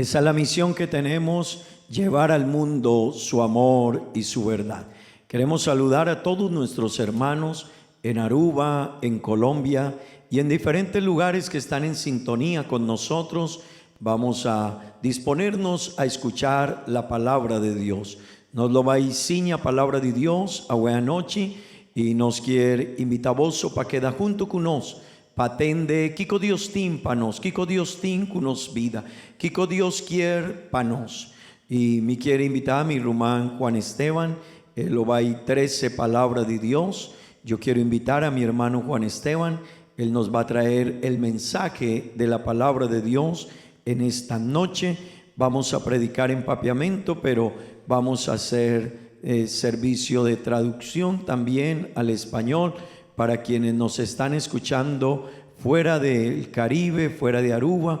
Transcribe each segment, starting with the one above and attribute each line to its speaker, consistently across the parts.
Speaker 1: Esa es la misión que tenemos, llevar al mundo su amor y su verdad. Queremos saludar a todos nuestros hermanos en Aruba, en Colombia y en diferentes lugares que están en sintonía con nosotros. Vamos a disponernos a escuchar la palabra de Dios. Nos lo bai siña palabra di Dios awe anochi y nos kier invita boso pa keda hunto cu nos pa tende kico Dios tin pa nos, kico Dios tin cu nos bida, kico Dios kier pa nos. Y mi kier invita mi ruman Juan Esteban, e lo bai trece palabra di Dios. Yo quiero invitar a mi hermano Juan Esteban, él nos va a traer el mensaje de la palabra de Dios en esta noche. Vamos a predicar en papiamento, pero vamos a hacer servicio de traducción también al español para quienes nos están escuchando fuera del Caribe, fuera de Aruba,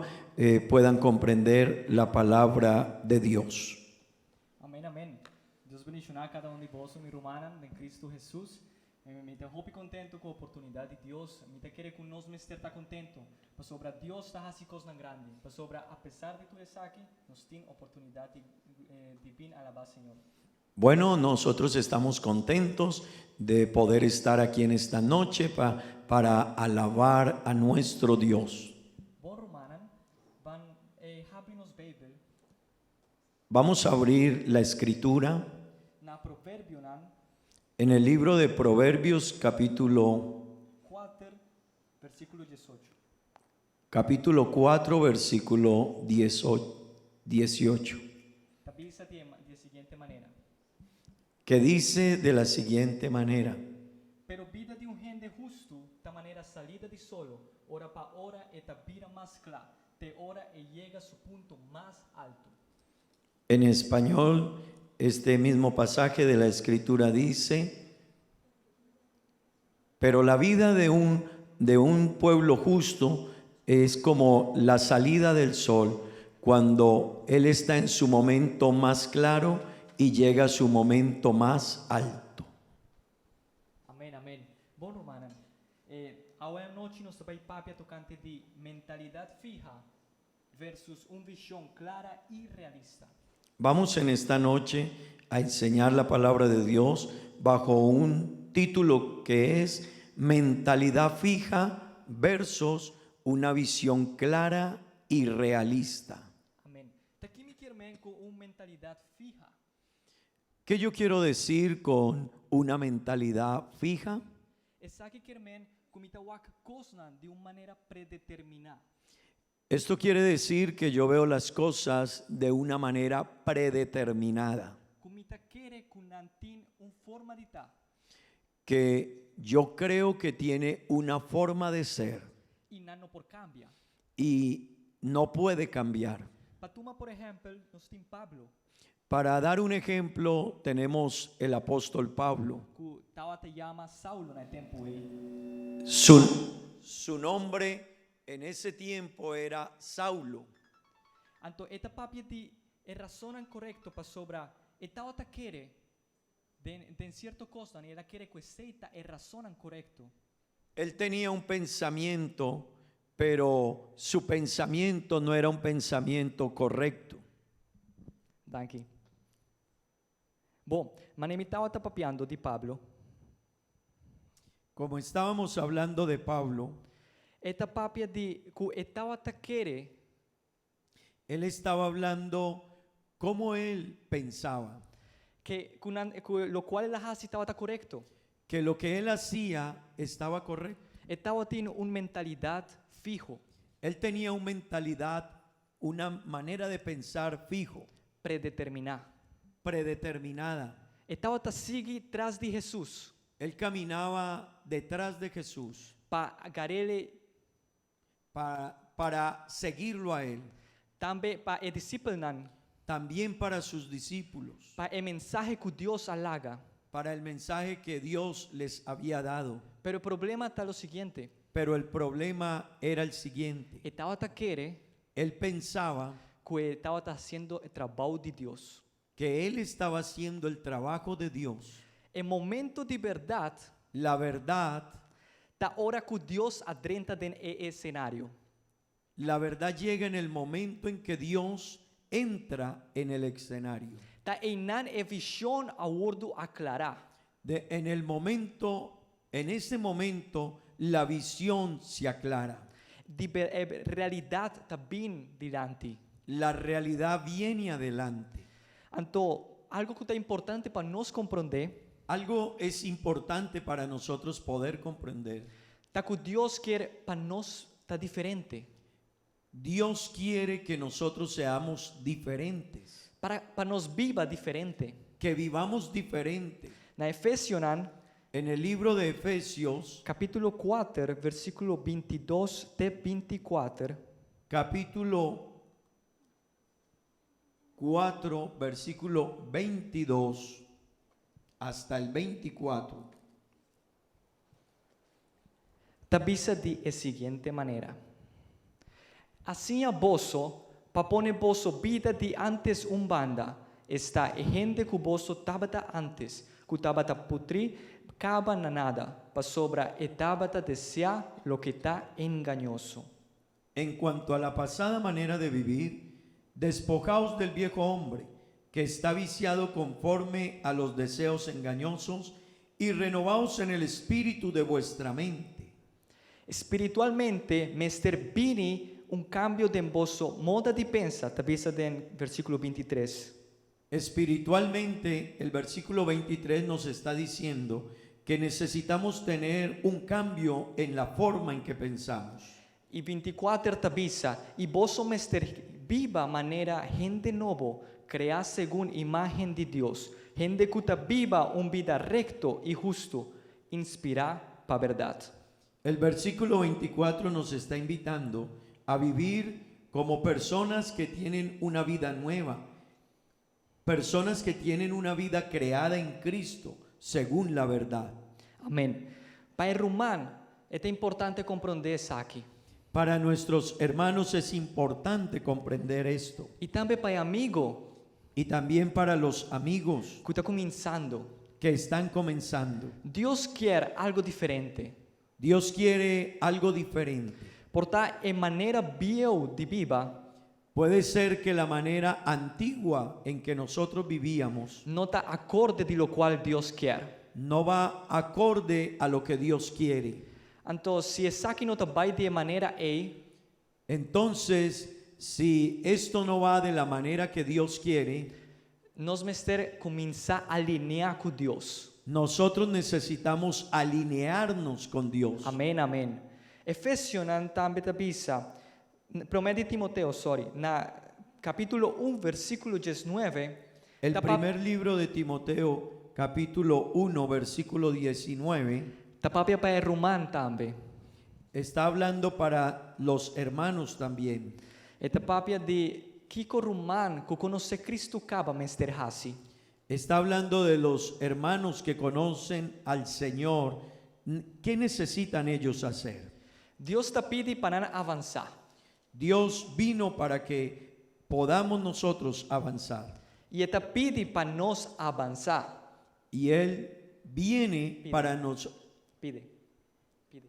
Speaker 1: puedan comprender la palabra de Dios.
Speaker 2: Amèn, amèn. Dios bendishoná kada un di boso, mi rumannan, den Kristu Hesus. Mi ta hopi kontentu ku e oportunidat di Dios. Mi ta kere ku nos mester ta kontentu. Pasobra Dios ta hasi kosnan grandi. Pasobra apesar di tur esaki, nos tin oportunidat di, di bin alabá Señor.
Speaker 1: Bueno, nosotros estamos contentos de poder estar aquí en esta noche para alabar a nuestro Dios.
Speaker 2: Bon rumannan, ban habri nos Beibel
Speaker 1: Vamos a abrir la escritura
Speaker 2: na Proverbionan
Speaker 1: en el libro de Proverbios, capítulo,
Speaker 2: 4, versíkulo 18.
Speaker 1: Capítulo 4, versículo 18, 18,
Speaker 2: Ta bisa di e siguiente manera.
Speaker 1: Que dice de la siguiente manera.
Speaker 2: Pero bida di un hende hustu ta manera salida di solo, ora pa ora e ta bira mas kla, te ora e yega su punto mas haltu.
Speaker 1: En español, este mismo pasaje de la escritura dice: "Pero la vida de un pueblo justo es como la salida del sol, cuando él está en su momento más claro y llega a su momento más alto".
Speaker 2: Amèn, amèn. Bon rumannan, awe anochi nos ta bai papia tokante di mentalidat fiha versus un vishon kla i realista.
Speaker 1: Vamos en esta noche a enseñar la palabra de Dios bajo un título que es "Mentalidad fija versus una visión clara y realista".
Speaker 2: Amèn. Ta kiko mi ke men ku un mentalidat fiha?
Speaker 1: ¿Qué yo quiero decir con una mentalidad fija?
Speaker 2: Esaki ke men ku mi ta wak kosnan di un manera predeterminá.
Speaker 1: Esto quiere decir que yo veo las cosas de una manera predeterminada,
Speaker 2: Ku mi ta kere ku nan tin un forma di ta.
Speaker 1: Que yo creo que tiene una forma de ser
Speaker 2: I nan no por kambia.
Speaker 1: Y no puede cambiar.
Speaker 2: Pa tuma por ehèmpel, nos tin Pablo,
Speaker 1: Para dar un ejemplo, tenemos el apóstol Pablo.
Speaker 2: Ku tabata yama Saulo na e tempu ei.
Speaker 1: Su nombre en ese tiempo era Saulo.
Speaker 2: Anto e ta papia di e rasonnan korekto pasobra e tabata kere den sierto kos, el a kere ku esei ta e rasonnan korekto.
Speaker 1: Él tenía un pensamiento, pero su pensamiento no era un pensamiento correcto.
Speaker 2: Danki. Bon, manera mi tabata papiando di Pablo.
Speaker 1: Como estábamos hablando de Pablo,
Speaker 2: E ta papia di ku e tabata kere
Speaker 1: él estaba hablando cómo él pensaba,
Speaker 2: ku lokual el a hasi tabata korekto.
Speaker 1: Que lo que él hacía estaba correcto.
Speaker 2: E tabatin un mentalidat fiho,
Speaker 1: Él tenía una mentalidad, una manera de pensar fijo,
Speaker 2: predeterminá.
Speaker 1: Predeterminada.
Speaker 2: E tabata sigui tras di Hesus
Speaker 1: Él caminaba detrás de Jesús
Speaker 2: pa gar'é
Speaker 1: para seguirlo a él,
Speaker 2: tambe pa e disipelnan,
Speaker 1: también para sus discípulos,
Speaker 2: pa e mensahe ku Dios a laga.
Speaker 1: Para el mensaje que Dios les había dado.
Speaker 2: Pero e problema ta lo siguiente.
Speaker 1: Pero el problema era el siguiente.
Speaker 2: E tabata kere
Speaker 1: Él pensaba
Speaker 2: ku e tabata hasiendo e trabou di Dios.
Speaker 1: Que él estaba haciendo el trabajo de Dios.
Speaker 2: E momento di berdat
Speaker 1: La verdad,
Speaker 2: ta ora ku Dios a drenta den e esenario.
Speaker 1: La verdad llega en el momento en que Dios entra en el escenario.
Speaker 2: Ta einan e vishon a wòrdu aklará.
Speaker 1: En el momento, en ese momento, la visión se aclara.
Speaker 2: Di e realidat ta bin dilanti.
Speaker 1: La realidad viene adelante.
Speaker 2: Anto, algu ku ta importante pa nos komprondé,
Speaker 1: Algo es importante para nosotros poder comprender.
Speaker 2: Ta ku Dios ke pa nos ta diferente.
Speaker 1: Dios quiere que nosotros seamos diferentes,
Speaker 2: Pa nos biba diferente.
Speaker 1: Que vivamos diferente.
Speaker 2: Na Efesionan,
Speaker 1: En el libro de Efesios,
Speaker 2: kapítulo 4, versíkulo 22 te 24,
Speaker 1: capítulo 4, versículo 22 hasta el 24,
Speaker 2: Ta bisa di e siguiente manera: Asina boso, pa pone boso bida di antes un banda, esta e hende ku boso tabata antes, ku tabata putri kaba na nada, pasobra e tabata deseá loke ta engañoso.
Speaker 1: En cuanto a la pasada manera de vivir, despojaos del viejo hombre que está viciado conforme a los deseos engañosos y renovaos en el espíritu de vuestra mente.
Speaker 2: Spiritualmente, mester bini un kambio den boso moda di pensa, ta bisa den versíkulo 23.
Speaker 1: Espiritualmente, el versículo 23 nos está diciendo que necesitamos tener un cambio en la forma en que pensamos.
Speaker 2: I 24 ta bisa, I boso mester biba manera hende nobo, kreá segun imágen di Dios, hende ku ta biba un bida rekto i hustu, inspirá pa bèrdat.
Speaker 1: El versículo 24 nos está invitando a vivir como personas que tienen una vida nueva, personas que tienen una vida creada en Cristo, según la verdad.
Speaker 2: Amèn. Pa e ruman, ta importante komprondé esaki.
Speaker 1: Para nuestros hermanos es importante comprender esto.
Speaker 2: I tambe pa e amigu
Speaker 1: Y también para los amigos
Speaker 2: ku ta kuminsando.
Speaker 1: Que están comenzando.
Speaker 2: Dios ke algu diferente.
Speaker 1: Dios quiere algo diferente.
Speaker 2: Por ta e manera bieu di biba
Speaker 1: Puede ser que la manera antigua en que nosotros vivíamos
Speaker 2: no ta akorde di lokual Dios ke.
Speaker 1: No va acorde a lo que Dios quiere.
Speaker 2: Anto, si esaki no ta bai di e manera ei,
Speaker 1: Entonces, si esto no va de la manera que Dios quiere,
Speaker 2: nos mester kuminsá aliniá ku Dios.
Speaker 1: Nosotros necesitamos alinearnos con Dios.
Speaker 2: Amèn, amèn. Efesionan tambe ta bisa, Promé di Timoteo, sorry, na kapítulo 1, versíkulo 19,
Speaker 1: El
Speaker 2: ta pa-
Speaker 1: primer libro de Timoteo, capítulo 1, versículo 19,
Speaker 2: ta papia pa e ruman tambe.
Speaker 1: Está hablando para los hermanos también.
Speaker 2: E ta papia di kiko ruman ku konosé Kristu kaba mester hasi.
Speaker 1: Está hablando de los hermanos que conocen al Señor. ¿Qué necesitan ellos hacer?
Speaker 2: Dios ta pidi pa nan avansá.
Speaker 1: Dios vino para que podamos nosotros avanzar.
Speaker 2: I e ta pidi pa nos avansá.
Speaker 1: Y Él viene
Speaker 2: Pide.
Speaker 1: Para nos.
Speaker 2: Pide. Pide.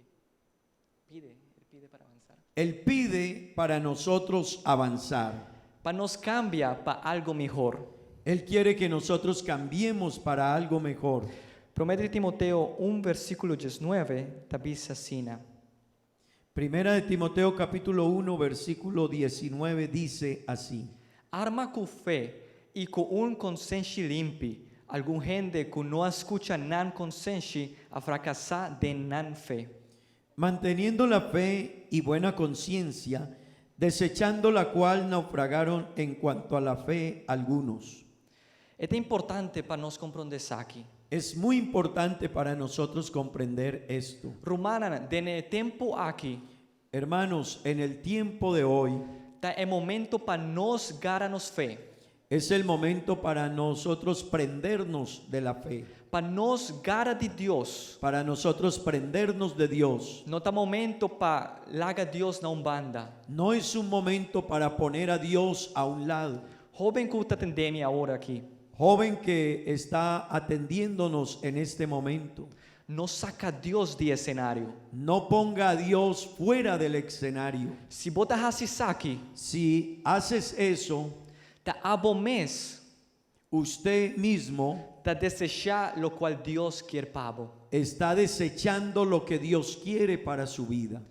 Speaker 2: Pide. Él pide para avanzar.
Speaker 1: Él pide para nosotros avanzar.
Speaker 2: Pa nos kambia pa algu mihó.
Speaker 1: Él quiere que nosotros cambiemos para algo mejor.
Speaker 2: Promé di Timoteo 1, versíkulo 19, ta bisa asina.
Speaker 1: Primera de Timoteo capítulo 1 versículo 19 dice así.
Speaker 2: Arma ku fe i ku un konsenshi limpi. Algun hende ku no a skucha nan konsenshi a frakasá den nan fe.
Speaker 1: Manteniendo la fe y buena conciencia, desechando la cual naufragaron en cuanto a la fe algunos.
Speaker 2: Ta importante pa nos komprondé esaki.
Speaker 1: Es muy importante para nosotros comprender esto.
Speaker 2: Rumannan, den e tempu aki,
Speaker 1: Hermanos, en el tiempo de hoy
Speaker 2: ta e momento pa nos gara nos fe.
Speaker 1: Es el momento para nosotros prendernos de la fe,
Speaker 2: Pa nos gara di Dios.
Speaker 1: Para nosotros prendernos de Dios.
Speaker 2: No ta momento pa laga Dios na un banda.
Speaker 1: No es un momento para poner a Dios a un lado.
Speaker 2: Hóben ku ta atendé mi awor aki.
Speaker 1: Joven que está atendiéndonos en este momento,
Speaker 2: No saka Dios di esenario.
Speaker 1: No ponga a Dios fuera del escenario.
Speaker 2: Si bo ta hasi esaki,
Speaker 1: Si haces eso,
Speaker 2: Ta abo mes
Speaker 1: Usted mismo
Speaker 2: ta desechá lokual Dios kier pa bo.
Speaker 1: está desechando lo que Dios quiere para su vida.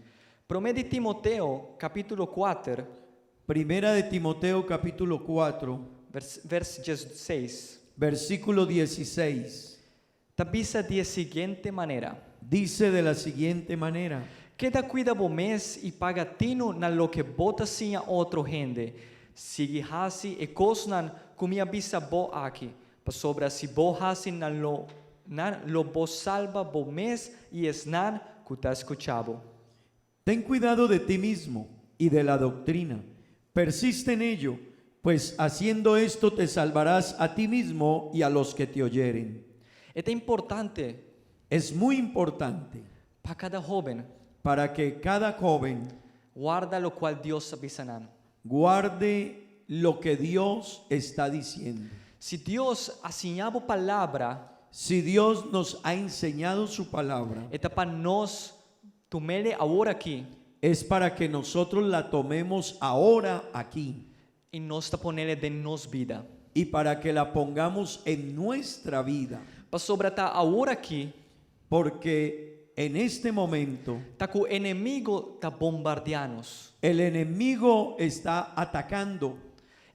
Speaker 2: Promé di Timoteo, kapítulo 4,
Speaker 1: Primera de Timoteo capítulo 4,
Speaker 2: vers, vers 16,
Speaker 1: versículo 16,
Speaker 2: ta bisa di e siguiente manera.
Speaker 1: dice de la siguiente manera.
Speaker 2: Keda kuida bo mes i paga tinu na loke bo ta siña otro hende. Sigui hasi e kosnan ku mi a bisa bo aki, pasobra si bo hasi nan lo nan lo bo salba bo mes i esnan ku ta skucha bo.
Speaker 1: Ten cuidado de ti mismo y de la doctrina. Persiste en ello, pues haciendo esto te salvarás a ti mismo y a los que te oyeren.
Speaker 2: E ta importante
Speaker 1: Es muy importante
Speaker 2: pa kada hóben
Speaker 1: para que cada joven
Speaker 2: warda lokual Dios a bisa nan.
Speaker 1: guarde lo que Dios está diciendo.
Speaker 2: Si Dios a siña bo palabra,
Speaker 1: Si Dios nos ha enseñado su palabra,
Speaker 2: e ta pa nos tum'é awor aki
Speaker 1: es para que nosotros la tomemos ahora aquí
Speaker 2: i nos ta pon'é den nos bida.
Speaker 1: y para que la pongamos en nuestra vida.
Speaker 2: Pasobra ta awor aki
Speaker 1: Porque en este momento
Speaker 2: ta ku enemigu ta bombardiá nos.
Speaker 1: el enemigo está atacando.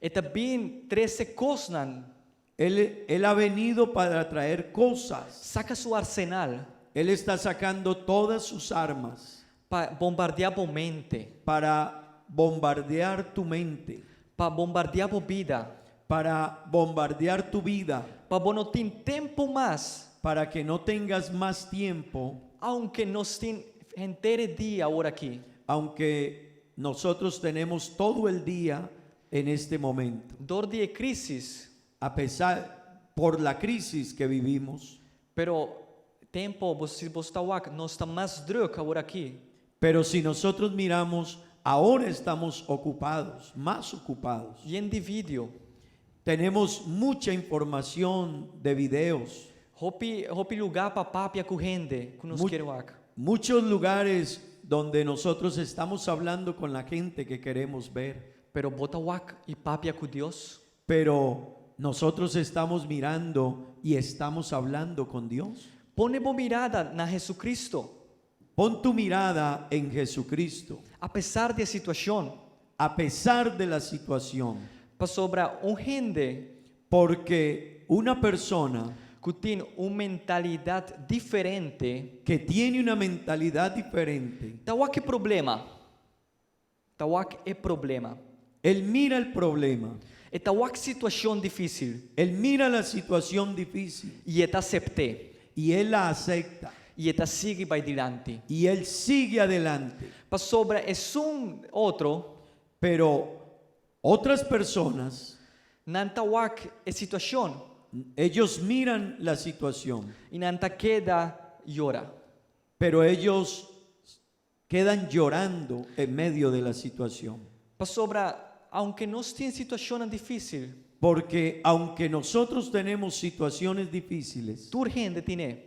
Speaker 2: E ta bin trese kosnan,
Speaker 1: Él ha venido para traer cosas.
Speaker 2: saka su arsenal
Speaker 1: Él está sacando todas sus armas
Speaker 2: pa bombardiá bo mente,
Speaker 1: para bombardear tu mente,
Speaker 2: pa bombardiá bo bida,
Speaker 1: para bombardear tu vida,
Speaker 2: pa bo no tin tempu mas,
Speaker 1: para que no tengas más tiempo,
Speaker 2: aunke nos tin henter dia awor aki.
Speaker 1: aunque nosotros tenemos todo el día en este momento.
Speaker 2: Dor di e krísis,
Speaker 1: A pesar por la crisis que vivimos,
Speaker 2: pero tempu, bo si bo ta wak, nos ta mas drùk awor aki.
Speaker 1: pero si nosotros miramos, ahora estamos ocupados, más ocupados.
Speaker 2: Yen di video,
Speaker 1: Tenemos mucha información de videos,
Speaker 2: hopi hopi lugá pa papia ku hende, ku nos
Speaker 1: Mu-
Speaker 2: ke wak.
Speaker 1: muchos lugares donde nosotros estamos hablando con la gente que queremos ver,
Speaker 2: Pero bo ta wak i papia ku Dios.
Speaker 1: pero nosotros estamos mirando y estamos hablando con Dios.
Speaker 2: Pone bo mirada na Jesucristo,
Speaker 1: Pon tu mirada en Jesucristo,
Speaker 2: apesar di e situashon.
Speaker 1: a pesar de la situación,
Speaker 2: Pasobra un hende
Speaker 1: porque una persona
Speaker 2: ku tin un mentalidat diferente,
Speaker 1: que tiene una mentalidad diferente,
Speaker 2: ta wak e problema. Ta wak e problema.
Speaker 1: él mira el problema,
Speaker 2: E ta wak situashon difísil
Speaker 1: él mira la situación difícil
Speaker 2: i e ta asept'é.
Speaker 1: y él la acepta
Speaker 2: I e ta sigui bai dilanti.
Speaker 1: y él sigue adelante.
Speaker 2: Pasobra esun otro,
Speaker 1: Pero otras personas,
Speaker 2: nan ta wak e situashon
Speaker 1: ellos miran la situación,
Speaker 2: i nan ta keda yora.
Speaker 1: pero ellos quedan llorando en medio de la situación.
Speaker 2: Pasobra, aunke nos tin situashon difísil,
Speaker 1: Porque aunque nosotros tenemos situaciones difíciles,
Speaker 2: tur hende tin.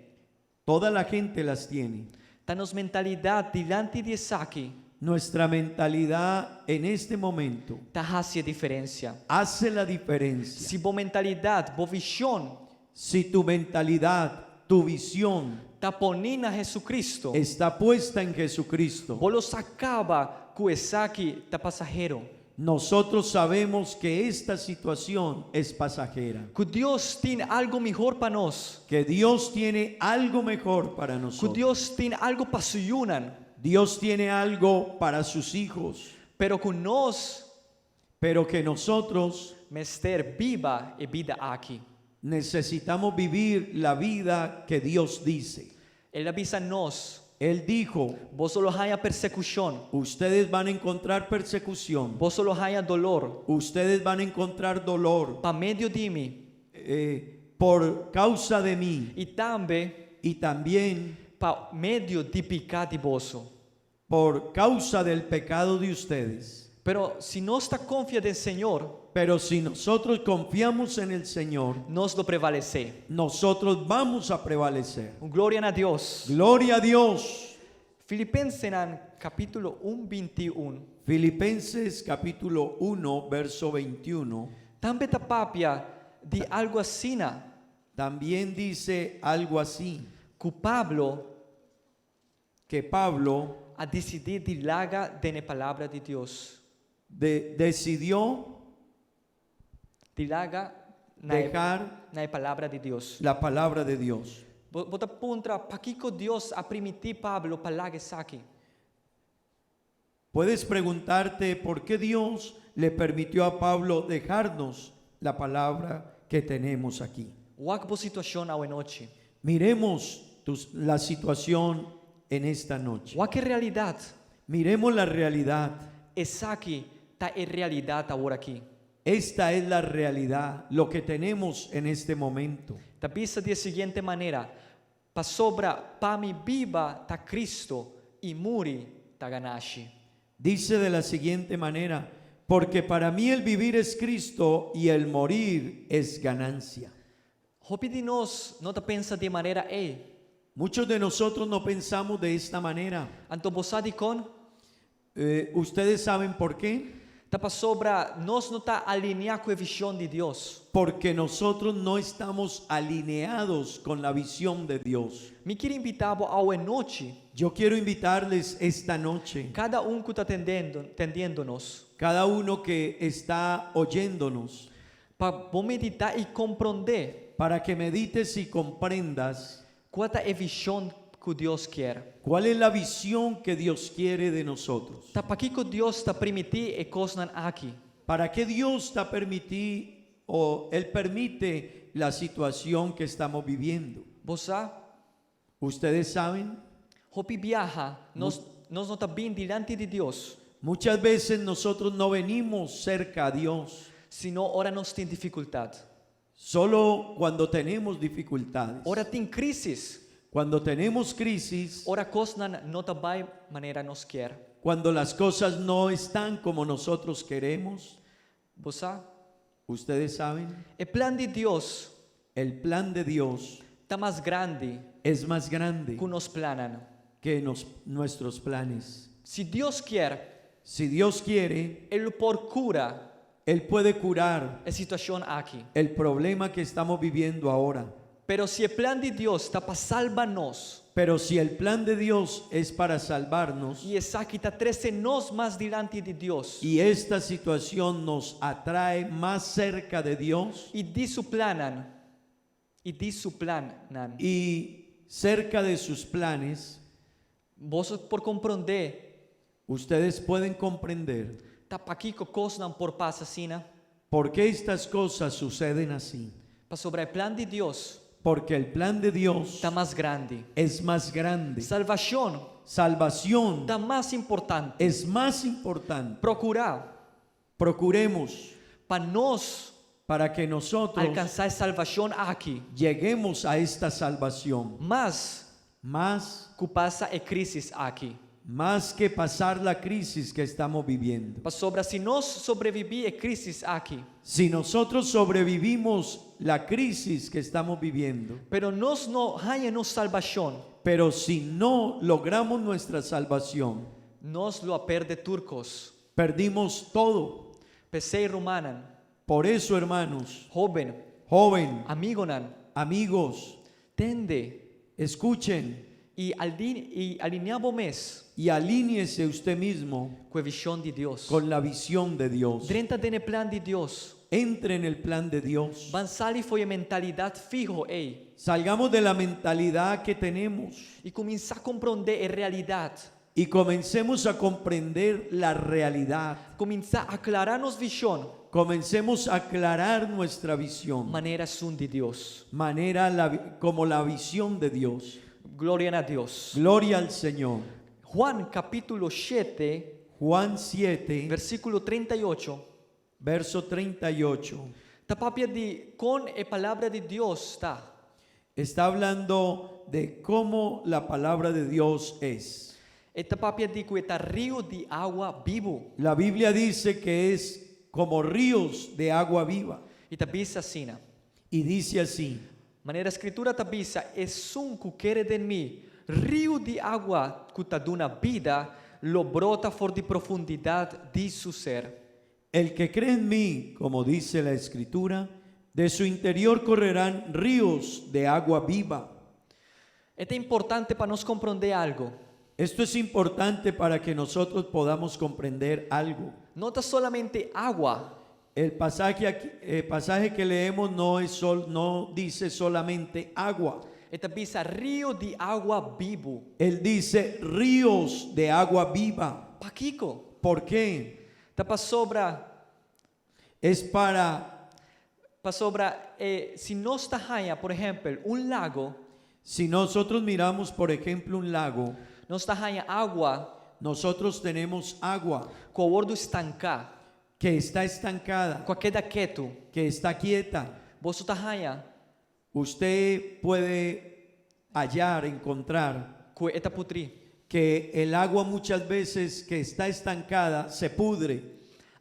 Speaker 1: toda la gente las tiene.
Speaker 2: Ta nos mentalidat dilanti di esaki
Speaker 1: Nuestra mentalidad en este momento
Speaker 2: ta hasi e diferensia.
Speaker 1: hace la diferencia.
Speaker 2: Si bo mentalidat, bo vishon
Speaker 1: Si tu mentalidad, tu visión
Speaker 2: ta poní na Jesucristo,
Speaker 1: está puesta en Jesucristo,
Speaker 2: bo lo sa kaba ku esaki ta pasahero.
Speaker 1: nosotros sabemos que esta situación es pasajera,
Speaker 2: Ku Dios tin algu mihó pa nos.
Speaker 1: que Dios tiene algo mejor para
Speaker 2: Ku
Speaker 1: nosotros.
Speaker 2: Dios tin algu pa su yunan.
Speaker 1: Dios tiene algo para sus hijos,
Speaker 2: Pero ku nos
Speaker 1: pero que nosotros
Speaker 2: mester biba e bida aki.
Speaker 1: necesitamos vivir la vida que Dios dice.
Speaker 2: El a bisa nos,
Speaker 1: Él dijo,
Speaker 2: boso lo haña persekushon,
Speaker 1: ustedes van a encontrar persecución,
Speaker 2: boso lo haña doló,
Speaker 1: ustedes van a encontrar dolor
Speaker 2: pa medio di mi
Speaker 1: por causa de mí
Speaker 2: i tambe
Speaker 1: y también
Speaker 2: pa medio di piká di boso.
Speaker 1: por causa del pecado de ustedes.
Speaker 2: Pero si nos ta konfia den Señor,
Speaker 1: Pero si nosotros confiamos en el Señor,
Speaker 2: nos lo prevalesé.
Speaker 1: nosotros vamos a prevalecer.
Speaker 2: Gloria na Dios.
Speaker 1: Gloria a Dios.
Speaker 2: Filipensenan kapítulo 1, 21.
Speaker 1: Filipenses capítulo 1, verso 21.
Speaker 2: Tambe ta papia di algu asina.
Speaker 1: También dice algo así,
Speaker 2: Ku Pablo
Speaker 1: que Pablo
Speaker 2: a disidí di laga den palabra di Dios.
Speaker 1: Decidió
Speaker 2: Di laga na
Speaker 1: dejar
Speaker 2: na palabra di Dios.
Speaker 1: La palabra de Dios.
Speaker 2: Bo ta puntra pakiko Dios a permití Pablo pa laga esaki.
Speaker 1: Puedes preguntarte por qué Dios le permitió a Pablo dejarnos la palabra que tenemos aquí.
Speaker 2: Wak bo situashon awe nochi.
Speaker 1: Miremos la situación en esta noche.
Speaker 2: Wak e realidat.
Speaker 1: Miremos la realidad.
Speaker 2: Esaki ta e realidat awor aki.
Speaker 1: Esta es la realidad, lo que tenemos en este momento.
Speaker 2: Ta bisa di siguiente manera: pasobra pa mi biba ta Kristu i muri ta ganashi.
Speaker 1: Dice de la siguiente manera: porque para mí el vivir es Cristo y el morir es ganancia.
Speaker 2: Hopi di nos no ta pensa di e manera ei.
Speaker 1: Muchos de nosotros no pensamos de esta manera.
Speaker 2: Anto bo sa dikon?
Speaker 1: ¿Ustedes saben por qué?
Speaker 2: Ta pasobra nos no ta aliniá ku e vishon di Dios.
Speaker 1: Porque nosotros no estamos alineados con la visión de Dios.
Speaker 2: Mi ke invitá bo awe nochi.
Speaker 1: Yo quiero invitarles esta noche,
Speaker 2: Kada un ku ta tendiendo, tendiendo nos.
Speaker 1: Cada uno que está oyéndonos,
Speaker 2: Pa bo meditá i komprondé
Speaker 1: para que medites y comprendas
Speaker 2: kua ta e vishon ku Dios ke.
Speaker 1: Cuál es la visión que Dios quiere de nosotros.
Speaker 2: Ta pakiko Dios ta permití e kosnan aki.
Speaker 1: ¿Para qué Dios está permitir o Él permite la situación que estamos viviendo?
Speaker 2: Bo sa,
Speaker 1: Ustedes saben,
Speaker 2: hopi biaha, nos no ta bin dilanti di Dios,
Speaker 1: muchas veces nosotros no venimos cerca a Dios,
Speaker 2: sino ora nos tin difikultat.
Speaker 1: Solo cuando tenemos dificultades.
Speaker 2: Ora tin krísis,
Speaker 1: Cuando tenemos crisis,
Speaker 2: ora kosnan no ta bai manera nos ke.
Speaker 1: Cuando las cosas no están como nosotros queremos,
Speaker 2: Bo sa,
Speaker 1: ustedes saben,
Speaker 2: e plan di Dios
Speaker 1: el plan de Dios
Speaker 2: ta mas grandi
Speaker 1: es más grande
Speaker 2: ku nos plannan.
Speaker 1: Que nuestros planes.
Speaker 2: Si Dios ke,
Speaker 1: Si Dios quiere,
Speaker 2: E por kura
Speaker 1: Él puede curar
Speaker 2: e situashon aki.
Speaker 1: El problema que estamos viviendo ahora.
Speaker 2: Pero si e plan di Dios ta pa salba nos,
Speaker 1: Pero si el plan de Dios es para salvarnos
Speaker 2: i esaki ta trese nos mas dilanti di Dios
Speaker 1: y esta situación nos atrae más cerca de Dios
Speaker 2: i di su plannan i di su plannan.
Speaker 1: Y cerca de sus planes,
Speaker 2: Boso por komprondé
Speaker 1: ustedes pueden comprender
Speaker 2: ta pakiko kosnan por pasa asina.
Speaker 1: Por qué estas cosas suceden así.
Speaker 2: Pasobra e plan di Dios
Speaker 1: Porque el plan de Dios
Speaker 2: ta mas grandi.
Speaker 1: Es más grande.
Speaker 2: Salvashon
Speaker 1: Salvación
Speaker 2: ta mas importante.
Speaker 1: Es más importante.
Speaker 2: Prokurá
Speaker 1: Procuremos
Speaker 2: pa nos
Speaker 1: para que nosotros
Speaker 2: alkansá e salvashon aki.
Speaker 1: Lleguemos a esta salvación.
Speaker 2: Mas
Speaker 1: Más
Speaker 2: ku pasa e krísis aki.
Speaker 1: Más que pasar la crisis que estamos viviendo.
Speaker 2: Pasobra si nos sobreviví e krísis aki,
Speaker 1: Si nosotros sobrevivimos la crisis que estamos viviendo,
Speaker 2: pero nos no haña nos salvashon,
Speaker 1: pero si no logramos nuestra salvación,
Speaker 2: nos lo a pèrdè tur kos.
Speaker 1: Perdimos todo.
Speaker 2: P'esei rumannan,
Speaker 1: Por eso, hermanos,
Speaker 2: hóben,
Speaker 1: joven,
Speaker 2: amigunan,
Speaker 1: amigos,
Speaker 2: tende
Speaker 1: escuchen
Speaker 2: i alin i aliniá bo mes
Speaker 1: y alíñese usted mismo
Speaker 2: ku e vishon di Dios.
Speaker 1: Con la visión de Dios.
Speaker 2: Drenta den e plan di Dios.
Speaker 1: Entre en el plan de Dios.
Speaker 2: Ban sali for di e mentalidat fiho ei
Speaker 1: Salgamos de la mentalidad que tenemos
Speaker 2: i kuminsá komprondé e realidat.
Speaker 1: Y comencemos a comprender la realidad.
Speaker 2: Kuminsá aklará nos vishon
Speaker 1: Comencemos a aclarar nuestra visión.
Speaker 2: Manera esun di Dios.
Speaker 1: Manera como la visión de Dios.
Speaker 2: Gloria na Dios.
Speaker 1: Gloria al Señor.
Speaker 2: Juan kapítulo 7,
Speaker 1: Juan 7,
Speaker 2: versíkulo 38.
Speaker 1: Verso 38.
Speaker 2: Ta papia di kon e palabra di Dios ta.
Speaker 1: Está hablando de cómo la palabra de Dios es.
Speaker 2: E ta papia di ku e ta riu di awa bibu.
Speaker 1: La Biblia dice que es como ríos de agua viva.
Speaker 2: I ta bisa asina.
Speaker 1: Y dice así:
Speaker 2: Manera Skritura ta bisa, esun ku kere den mi, riu di awa ku ta duna bida, lo brota for di profundidat di su ser.
Speaker 1: El que cree en mí, como dice la Escritura, de su interior correrán ríos de agua viva.
Speaker 2: E ta importante pa nos komprondé algu.
Speaker 1: Esto es importante para que nosotros podamos comprender algo.
Speaker 2: No ta solamente awa.
Speaker 1: El pasaje, aquí- el pasaje que leemos no, es sol, no dice solamente agua.
Speaker 2: E ta bisa riu di awa bibu.
Speaker 1: Él dice ríos de agua viva.
Speaker 2: Pakiko?
Speaker 1: ¿Por qué?
Speaker 2: Ta pasobra,
Speaker 1: Es para,
Speaker 2: pasobra eh, si nos ta haña, por ehèmpel, un lago,
Speaker 1: si nosotros miramos, por ejemplo, un lago,
Speaker 2: nos ta haña awa
Speaker 1: nosotros tenemos agua
Speaker 2: ku a wòrdu stanká,
Speaker 1: que está estancada,
Speaker 2: ku a keda ketu.
Speaker 1: Que está quieta.
Speaker 2: Bo ta haña
Speaker 1: Usted puede hallar, encontrar
Speaker 2: ku e ta putri.
Speaker 1: Que el agua muchas veces que está estancada se pudre.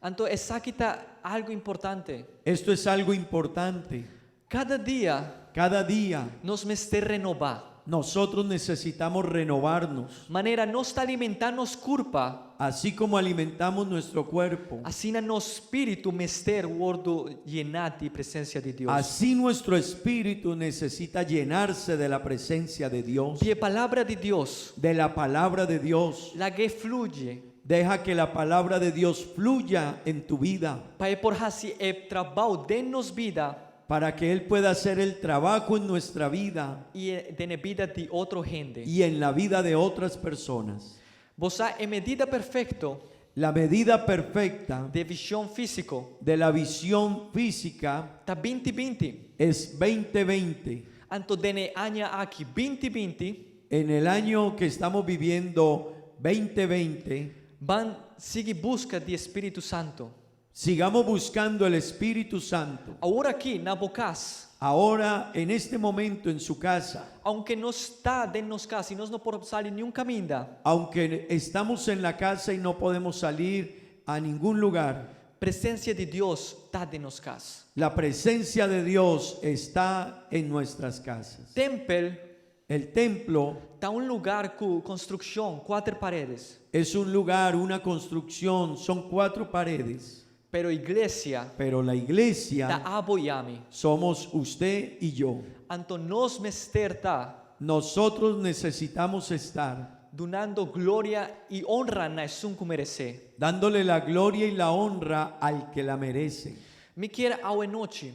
Speaker 2: Anto esaki ta algu importante.
Speaker 1: Esto es algo importante.
Speaker 2: Kada dia
Speaker 1: Cada día
Speaker 2: nos mester renobá.
Speaker 1: Nosotros necesitamos renovarnos.
Speaker 2: Manera nos ta alimentá nos kurpa,
Speaker 1: Así como alimentamos nuestro cuerpo,
Speaker 2: asina nos spiritu mester wòrdu yená di presensia di Dios.
Speaker 1: Así nuestro espíritu necesita llenarse de la presencia de Dios,
Speaker 2: Di palabra di Dios,
Speaker 1: de la palabra de Dios.
Speaker 2: Lag'é fluye,
Speaker 1: Deja que la palabra de Dios fluya en tu vida
Speaker 2: pa e por hasi e trabou den nos bida
Speaker 1: para que Él pueda hacer el trabajo en nuestra vida
Speaker 2: i den bida di otro hende.
Speaker 1: Y en la vida de otras personas.
Speaker 2: Bo sa e medida perfekto
Speaker 1: La medida perfecta
Speaker 2: di vishon físiko
Speaker 1: de la visión física
Speaker 2: ta 20-20.
Speaker 1: Es 2020.
Speaker 2: Anto den e aña aki 20-20,
Speaker 1: En el año que estamos viviendo, 2020,
Speaker 2: ban sigui buska di Spiritu Santu.
Speaker 1: Sigamos buscando el Espíritu Santo.
Speaker 2: Awor aki na bo kas,
Speaker 1: Ahora, en este momento, en su casa,
Speaker 2: aunke nos ta den nos kas i nos no por sali ningun kaminda,
Speaker 1: aunque estamos en la casa y no podemos salir a ningún lugar,
Speaker 2: presensia di Dios ta den nos kas.
Speaker 1: La presencia de Dios está en nuestras casas.
Speaker 2: Tèmpel
Speaker 1: El templo
Speaker 2: ta un lugá ku konstrukshon, kuater pared.
Speaker 1: Es un lugar, una construcción, son cuatro paredes.
Speaker 2: Pero iglesia
Speaker 1: Pero la iglesia
Speaker 2: ta abo i ami.
Speaker 1: Somos usted y yo.
Speaker 2: Anto nos mester ta
Speaker 1: Nosotros necesitamos estar
Speaker 2: dunando gloria i honra na esun ku meresé.
Speaker 1: Dándole la gloria y la honra al que la merece.
Speaker 2: Mi ke awe nochi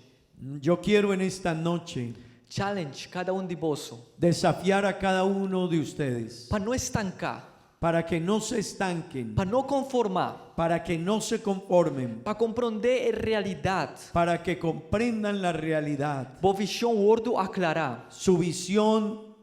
Speaker 1: Yo quiero en esta noche
Speaker 2: challenge kada un di boso
Speaker 1: desafiar a cada uno de ustedes
Speaker 2: pa no stanka,
Speaker 1: para que no se estanquen,
Speaker 2: pa no konformá,
Speaker 1: para que no se conformen,
Speaker 2: pa komprondé e realidat.
Speaker 1: Para que comprendan la realidad.
Speaker 2: Bo vishon wòrdu aklará
Speaker 1: Su visión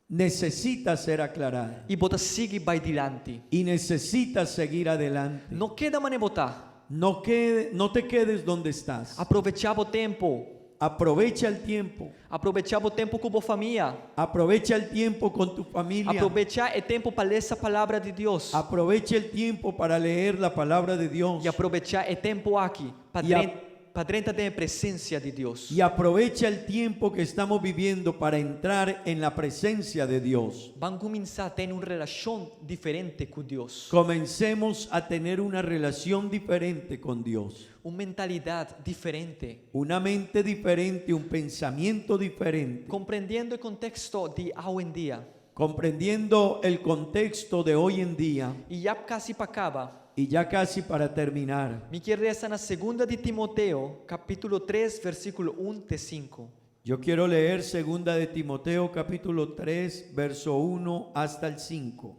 Speaker 1: necesita ser aclarada
Speaker 2: i bo ta sigui bai dilanti.
Speaker 1: Y necesita seguir adelante.
Speaker 2: No keda manera bo ta.
Speaker 1: No, quede, no te quedes donde estás.
Speaker 2: Aprovechá bo tempu.
Speaker 1: Aprovecha el tiempo.
Speaker 2: Aprovechá bo tempu ku bo famia.
Speaker 1: Aprovecha el tiempo con tu familia.
Speaker 2: Aprovechá e tempu pa lesa palabra di Dios.
Speaker 1: Aprovecha el tiempo para leer la palabra de Dios.
Speaker 2: I aprovechá e tempu aki pa
Speaker 1: I
Speaker 2: pa drenta den presensia di Dios.
Speaker 1: Y aprovecha el tiempo que estamos viviendo para entrar en la presencia de Dios.
Speaker 2: Ban kuminsá tin un relashon diferente ku Dios.
Speaker 1: Comencemos a tener una relación diferente con Dios.
Speaker 2: Un mentalidat diferente.
Speaker 1: Una mente diferente, un pensamiento diferente.
Speaker 2: Komprendiendo e konteksto di awendia.
Speaker 1: Comprendiendo el contexto de hoy en día.
Speaker 2: I ya kasi pa kaba.
Speaker 1: Y ya casi para terminar.
Speaker 2: Mi ke lesa na 2 di Timoteo, kapítulo 3, versíkulo 1 te 5.
Speaker 1: Yo quiero leer segunda de Timoteo capítulo 3, verso 1 hasta el 5.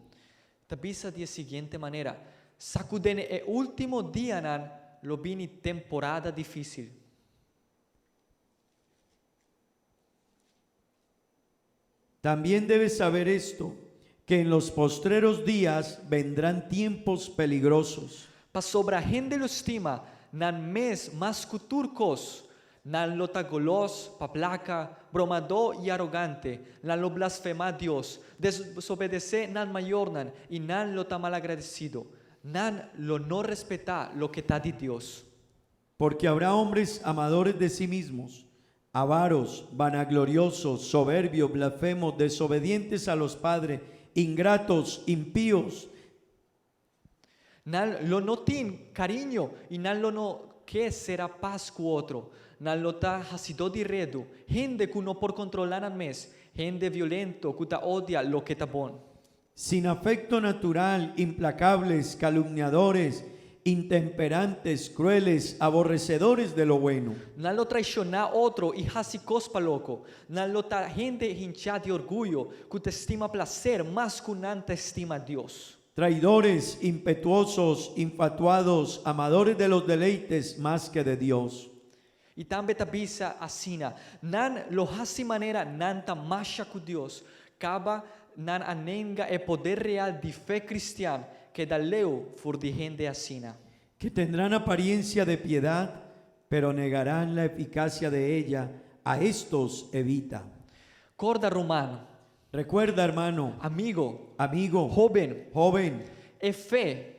Speaker 2: Ta bisa di siguiente manera: Sa ku den e último dianan lo bini temporada difísil.
Speaker 1: También debes saber esto, que en los postreros días vendrán tiempos peligrosos.
Speaker 2: Pasobra hende lo stima nan mes mas ku tur kos. Nan lo ta golos pa plaka, bromadó i arogante. Nan lo blasfemá Dios, desobedesé nan mayornan i nan lo ta malagradesido. Nan lo no respetá loke ta di Dios.
Speaker 1: Porque habrá hombres amadores de sí mismos, avaros, vanagloriosos, soberbios, blasfemos, desobedientes a los padres, ingratos, impíos.
Speaker 2: Nan lo no tin kariño i nan lo no ke sera pas ku otro. Nan lo ta hasidó di redu, hende ku no por kontrolá nan mes, hende violento ku ta odia loke ta bon.
Speaker 1: Sin afecto natural, implacables, calumniadores, intemperantes, crueles, aborrecedores de lo bueno.
Speaker 2: Nan lo traishoná otro i hasi kos pa loko. Nan lo ta hende hinchá di orguyo, ku ta stima plaser mas ku nan ta stima Dios.
Speaker 1: Traidores, impetuosos, infatuados, amadores de los deleites más que de Dios.
Speaker 2: I tambe ta bisa asina, Nan lo hasi manera nan ta masha ku Dios, kaba nan a nenga e poder real di fe kristian, keda leu for di hende asina.
Speaker 1: Que tendrán apariencia de piedad, pero negarán la eficacia de ella, a estos evita.
Speaker 2: Kòrda ruman.
Speaker 1: Recuerda, hermano.
Speaker 2: Amigo.
Speaker 1: Amigo.
Speaker 2: Hóben.
Speaker 1: Joven.
Speaker 2: E fe.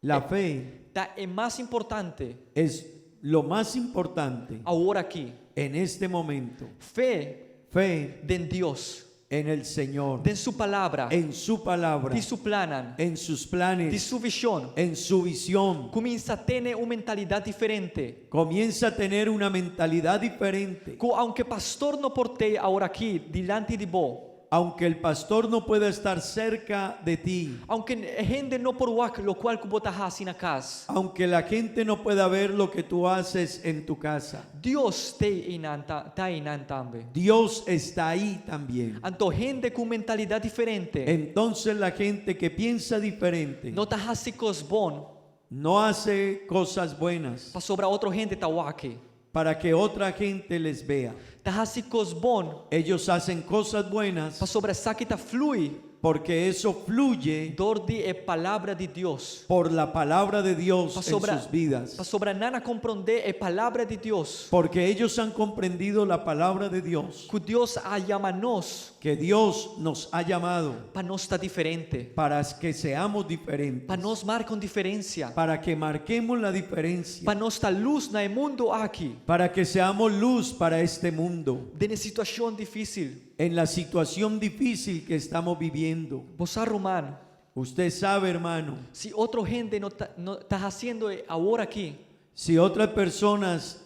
Speaker 1: La fe.
Speaker 2: Ta e mas importante.
Speaker 1: Es lo mas importante.
Speaker 2: Awor aki.
Speaker 1: En este momento.
Speaker 2: Fe.
Speaker 1: Fe.
Speaker 2: Den Dios.
Speaker 1: En el Señor.
Speaker 2: Den su palabra.
Speaker 1: En su palabra.
Speaker 2: Di su plannan.
Speaker 1: En sus planes.
Speaker 2: Di su vishon.
Speaker 1: En su visión.
Speaker 2: Kuminsá tene un mentalidat diferente.
Speaker 1: Comienza a tener una mentalidad diferente.
Speaker 2: Ku aunke pastor no por t'ei awor aki dilanti di bo.
Speaker 1: Aunque el pastor no pueda estar cerca de ti.
Speaker 2: Aunke hende no por wak lokual ku bo ta hasi na kas.
Speaker 1: Aunque la gente no pueda ver lo que tú haces en tu casa.
Speaker 2: Dios t'ei einan ta einan tambe.
Speaker 1: Dios está ahí también.
Speaker 2: Anto hende ku mentalidat diferente.
Speaker 1: Entonces la gente que piensa diferente.
Speaker 2: No ta hasi kos bon.
Speaker 1: No hace cosas buenas.
Speaker 2: Pasobra otro hende ta wak.
Speaker 1: Para que otra gente les vea.
Speaker 2: Ta hasi kos bon.
Speaker 1: Ellos hacen cosas buenas.
Speaker 2: Pasobra esaki ta flui.
Speaker 1: Porque eso fluye.
Speaker 2: Dor di e palabra di Dios.
Speaker 1: Por la palabra de Dios en
Speaker 2: Pasobra,
Speaker 1: sus vidas.
Speaker 2: pasobra nan a komprondé e palabra di Dios.
Speaker 1: Porque ellos han comprendido la palabra de Dios.
Speaker 2: Ku Dios a yama nos.
Speaker 1: Que Dios nos ha llamado.
Speaker 2: Pa nos ta diferente.
Speaker 1: Para que seamos diferentes.
Speaker 2: Pa nos marka un diferensia.
Speaker 1: Para que marquemos la diferencia.
Speaker 2: Pa nos ta lus na e mundu aki.
Speaker 1: Para que seamos luz para este mundo.
Speaker 2: Den e situashon difísil.
Speaker 1: En la situación difícil que estamos viviendo.
Speaker 2: Bo sa ruman.
Speaker 1: Usted sabe, hermano.
Speaker 2: Si otro hende no ta no ta hasiendo awor aki.
Speaker 1: Si otras personas.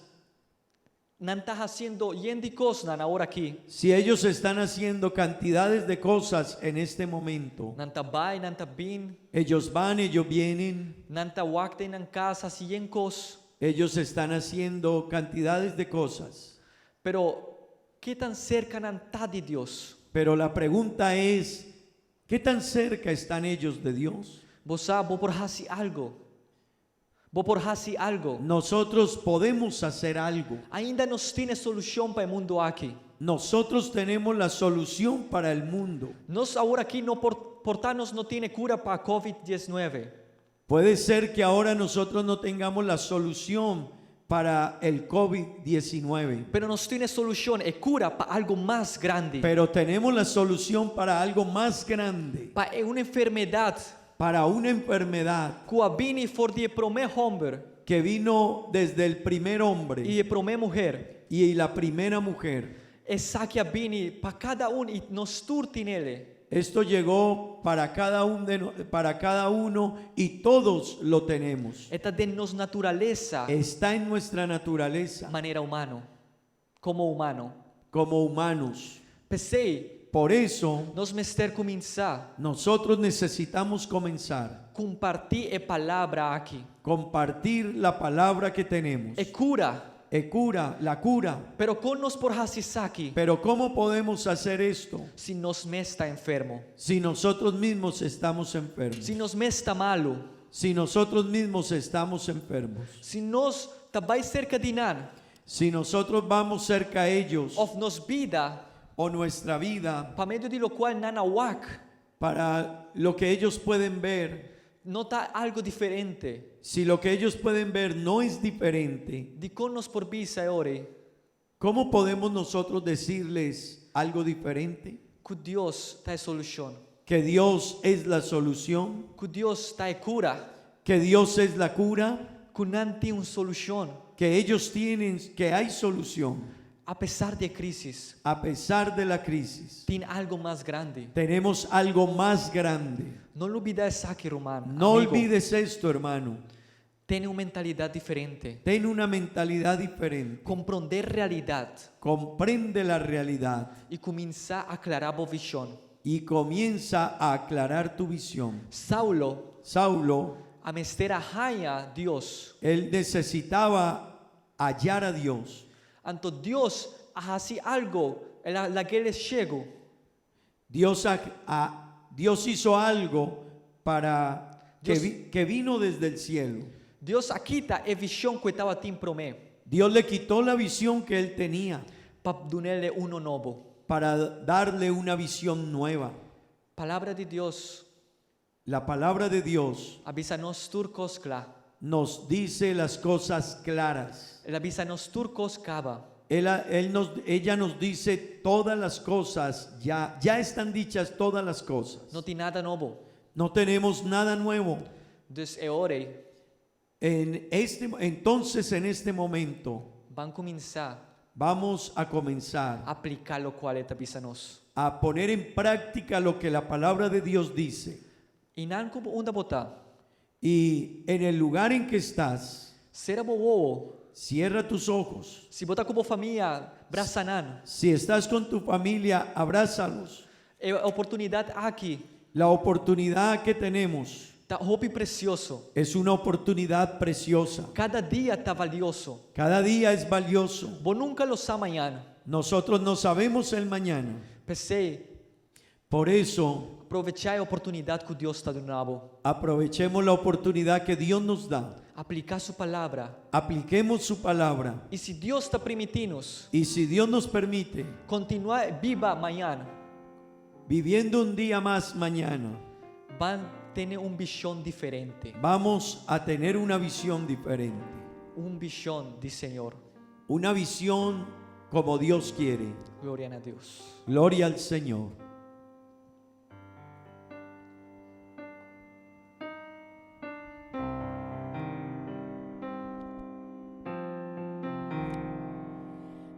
Speaker 2: Nan ta hasiendo yen di kosnan awor aki.
Speaker 1: Si ellos están haciendo cantidades de cosas en este momento.
Speaker 2: Nan ta bai, nan ta bin.
Speaker 1: Ellos van, ellos vienen.
Speaker 2: Nan ta wak den nan kas hasi yen kos.
Speaker 1: Ellos están haciendo cantidades de cosas.
Speaker 2: Pero ke tan serka nan ta di Dios?
Speaker 1: Pero la pregunta es, ¿qué tan cerca están ellos de Dios?
Speaker 2: Bo sa, bo por hasi algo. Bo por hasi algo.
Speaker 1: Nosotros podemos hacer algo.
Speaker 2: Ainda nos tin e solushon pa e mundu aki.
Speaker 1: Nosotros tenemos la solución para el mundo.
Speaker 2: Nos awor aki no por por ta nos no tin e kura pa Covid diesnuebe.
Speaker 1: Puede ser que ahora nosotros no tengamos la solución para el Covid 19.
Speaker 2: Pero nos tin e solushon, e kura pa algu mas grandi.
Speaker 1: Pero tenemos la solución para algo más grande.
Speaker 2: Pa e un enfermedat.
Speaker 1: Para una enfermedad.
Speaker 2: Ku a bini for di e promé hòmber.
Speaker 1: Que vino desde el primer hombre.
Speaker 2: I e promé muher.
Speaker 1: Y la primera mujer.
Speaker 2: Esaki a bini pa kada un i nos tur tinele.
Speaker 1: Esto llegó para cada un de para cada uno y todos lo tenemos.
Speaker 2: E ta den nos naturalesa.
Speaker 1: Está en nuestra naturaleza.
Speaker 2: Manera humano. Komo humano.
Speaker 1: Como humanos.
Speaker 2: P'esei.
Speaker 1: Por eso.
Speaker 2: Nos mester kuminsá.
Speaker 1: Nosotros necesitamos comenzar.
Speaker 2: Kompartí e palabra aki.
Speaker 1: Compartir la palabra que tenemos.
Speaker 2: E kura.
Speaker 1: E cura, la cura.
Speaker 2: Pero kon nos por hasi esaki?
Speaker 1: Pero ¿cómo podemos hacer esto?
Speaker 2: Si nos mes ta enfermo.
Speaker 1: Si nosotros mismos estamos enfermos.
Speaker 2: Si nos mes ta malu.
Speaker 1: Si nosotros mismos estamos enfermos.
Speaker 2: Si nos ta bai serka di nan.
Speaker 1: Si nosotros vamos cerca a ellos.
Speaker 2: Of nos bida.
Speaker 1: O nuestra vida.
Speaker 2: Pa medio di lokual nan a wak.
Speaker 1: Para lo que ellos pueden ver.
Speaker 2: No ta algo diferente.
Speaker 1: Si lo que ellos pueden ver no es diferente.
Speaker 2: Dikon nos por bisa e ora ei?
Speaker 1: ¿Cómo podemos nosotros decirles algo diferente?
Speaker 2: Ku Dios ta e solushon.
Speaker 1: Que Dios es la solución.
Speaker 2: Ku Dios ta e kura.
Speaker 1: Que Dios es la cura.
Speaker 2: Ku nan tin un solushon.
Speaker 1: Que ellos tienen, que hay solución.
Speaker 2: Apesar di e krísis,
Speaker 1: A pesar de la crisis,
Speaker 2: tin algu mas grandi.
Speaker 1: Tenemos algo más grande.
Speaker 2: No lubidá esaki, ruman.
Speaker 1: No
Speaker 2: Amigu.
Speaker 1: Olvides esto, hermano.
Speaker 2: Tene un mentalidat diferente.
Speaker 1: Ten una mentalidad diferente.
Speaker 2: Komprondé realidat
Speaker 1: Comprende la realidad
Speaker 2: i kuminsá aklará bo vishon.
Speaker 1: Y comienza a aclarar tu visión.
Speaker 2: Saulo
Speaker 1: Saulo,
Speaker 2: a mester a haña Dios.
Speaker 1: Él necesitaba hallar a Dios.
Speaker 2: Anto Dios a hasi algu, el a lag'é siegu.
Speaker 1: Dios hizo algo para que, que vino desde el cielo.
Speaker 2: Dios a kita e vishon ku e tabatin promé
Speaker 1: Dios le quitó la visión que él tenía
Speaker 2: pa dun'é unu nobo.
Speaker 1: Para darle una visión nueva.
Speaker 2: Palabra di Dios
Speaker 1: La palabra de Dios
Speaker 2: a bisa nos tur kos kla.
Speaker 1: Nos dice las cosas claras.
Speaker 2: El a bisa nos tur kos kaba.
Speaker 1: Ella nos dice todas las cosas, ya, ya están dichas todas las cosas.
Speaker 2: No tin nada nobo.
Speaker 1: No tenemos nada nuevo.
Speaker 2: Dus e ora ei,
Speaker 1: Entonces, en este momento,
Speaker 2: ban kuminsá
Speaker 1: vamos a comenzar
Speaker 2: apliká loke e ta bisa nos.
Speaker 1: A poner en práctica lo que la palabra de Dios dice.
Speaker 2: Einan ku unda bo ta.
Speaker 1: Y en el lugar en que estás,
Speaker 2: Sera bo wowo.
Speaker 1: Cierra tus ojos.
Speaker 2: Si bo ta ku bo famia, brasa nan.
Speaker 1: Si estás con tu familia, abrázalos.
Speaker 2: E oportunidat aki
Speaker 1: La oportunidad que tenemos
Speaker 2: ta hopi presioso.
Speaker 1: Es una oportunidad preciosa.
Speaker 2: Kada dia ta valioso.
Speaker 1: Cada día es valioso.
Speaker 2: Bo nunka lo sa mañan.
Speaker 1: Nosotros no sabemos el mañana.
Speaker 2: P'esei,
Speaker 1: Por eso,
Speaker 2: probechá e oportunidat ku Dios ta duna bo.
Speaker 1: Aprovechemos la oportunidad que Dios nos da.
Speaker 2: Apliká su palabra.
Speaker 1: Apliquemos su palabra.
Speaker 2: I si Dios ta permití nos,
Speaker 1: Y si Dios nos permite,
Speaker 2: kontinuá biba mañan,
Speaker 1: viviendo un día más mañana,
Speaker 2: ban tene un vishon diferente.
Speaker 1: Vamos a tener una visión diferente.
Speaker 2: Un vishon di Señor.
Speaker 1: Una visión como Dios quiere.
Speaker 2: Gloria na Dios.
Speaker 1: Gloria al Señor.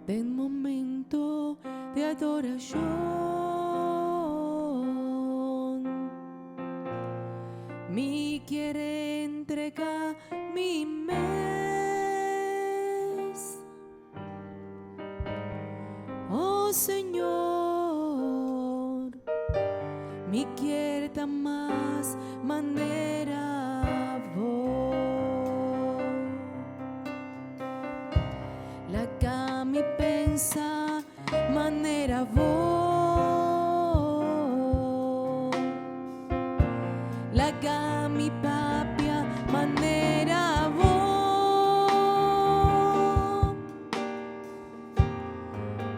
Speaker 3: Den momento di adorashon, mi kier entregá mi mes. Oh Señor, mi kier ta mas manera bo. Laga mi pensa manera bo. Laga mi papia manera bo.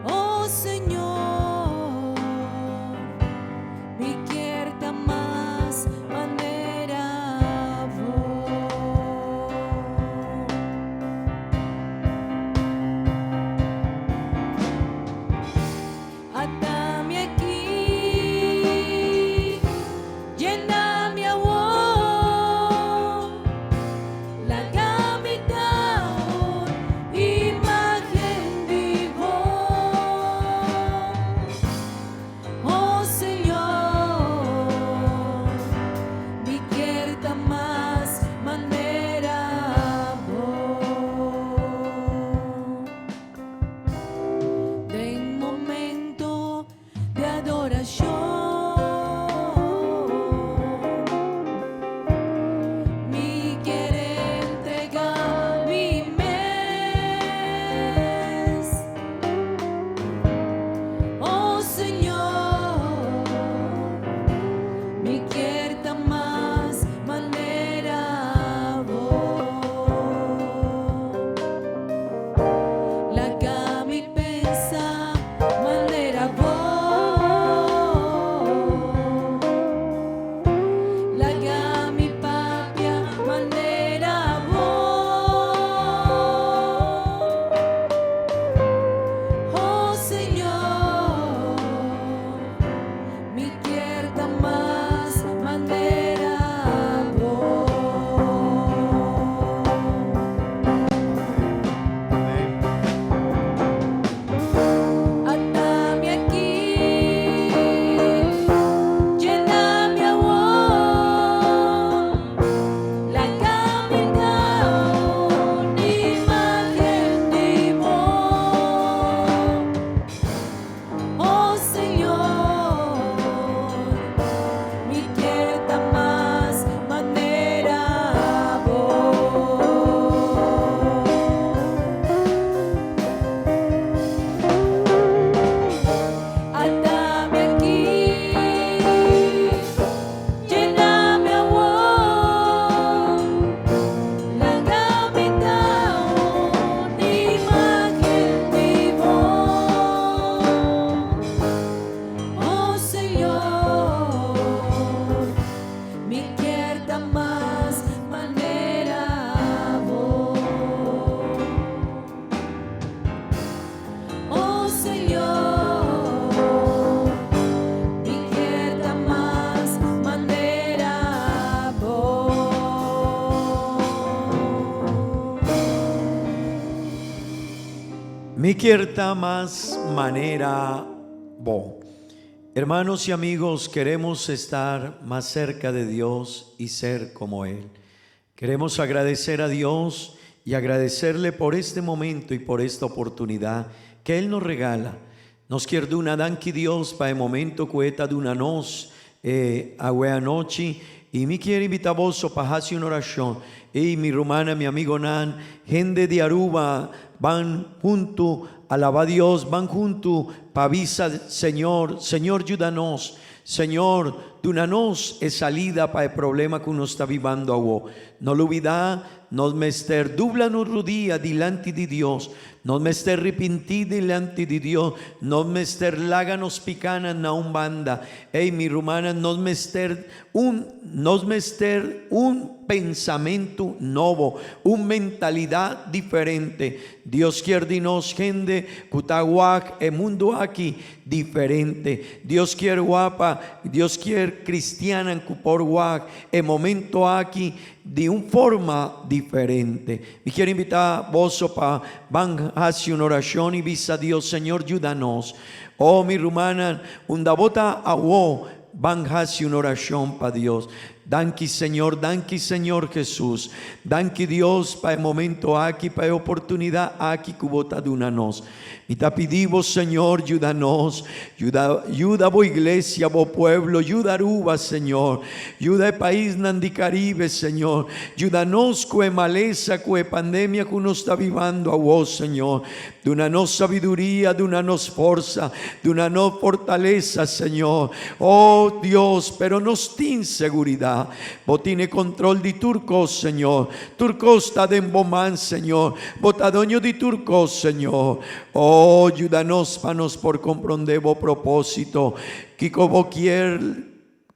Speaker 3: Oh Señor, mi kier ta mas manera bo. Ata mi aki, yena mi awor, laga mi ta imagen di bo.
Speaker 1: Mi kier ta mas manera bo. Hermanos y amigos, queremos estar más cerca de Dios y ser como Él. Queremos agradecer a Dios y agradecerle por este momento y por esta oportunidad que Él nos regala. Nos kier duna danki Dios pa e momento cu E ta duna nos eh, awe anochi y mi kier invita boso pa haci un oracion. Ey, mi rumannan, mi amigonan, hende di Aruba, ban hunto alaba Dios, ban hunto pa bisa Señor, Señor yuda nos, Señor duna nos e salida pa e problema cu nos ta bibando awo. No lubida, nos mester dubla nos rudia dilanti di Dios, nos mester ripinti dilanti di Dios, nos mester laga nos picanan na un banda. Ey, mi rumannan, nos mester un, nos mester un pensamentu nobo, un mentalidad diferente. Dios kier di nos hende cu ta wak e mundo aki diferente. Dios kier wak Dios kier cristiannan cu por wak e momento aki di un forma diferente. Mi kier invita boso pa ban haci un oracion y bisa Dios, Señor, yuda nos. Oh, mi rumannan, unda bo ta awo, ban haci un oracion pa Dios. Danki Señor, danki Señor Jesus. Danki Dios pa e momento aki, pa e oportunidad aki cu bo ta duna nos. Mi ta pidi bo, Señor, yuda nos, yuda, yuda bo iglesia, bo pueblo, yuda Aruba, Señor, yuda e paisnan di Caribe, Señor, yuda nos cu e malesa, cu e pandemia cu nos ta bibando awo, Señor. Duna nos sabiduria, duna nos forsa, duna nos fortalesa, Señor. Oh Dios, pero nos tin seguridad. Bo tin e control di tur cos, Señor. Tur cos ta den bo man, Señor. Bo ta doño di tur cos, Señor. Oh, yuda nos pa nos por comprende bo proposito. Kico bo kier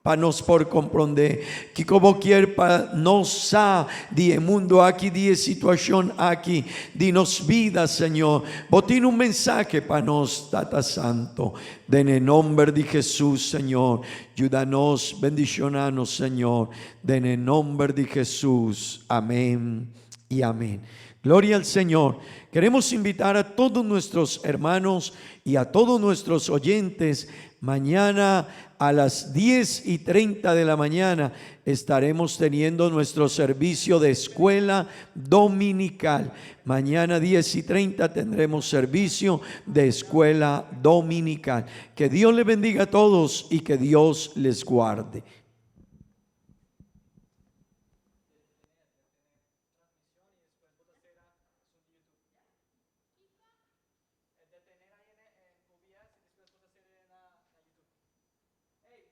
Speaker 1: pa nos por comprende? Kico bo kier pa nos sa di e mundo aki, di e situacion aki, di nos bida, Señor? Bo tin un mensahe pa nos, Tata Santo. Den e nomber di Jesus, Señor, yuda nos, bendiciona nos, Señor. Den e nomber di Jesus. Amen y amen. Gloria al Señor. Queremos invitar a todos nuestros hermanos y a todos nuestros oyentes. Mañana a las 10:30 de la mañana estaremos teniendo nuestro servicio de escuela dominical. Mañana 10:30 tendremos servicio de escuela dominical. Que Dios les bendiga a todos y que Dios les guarde.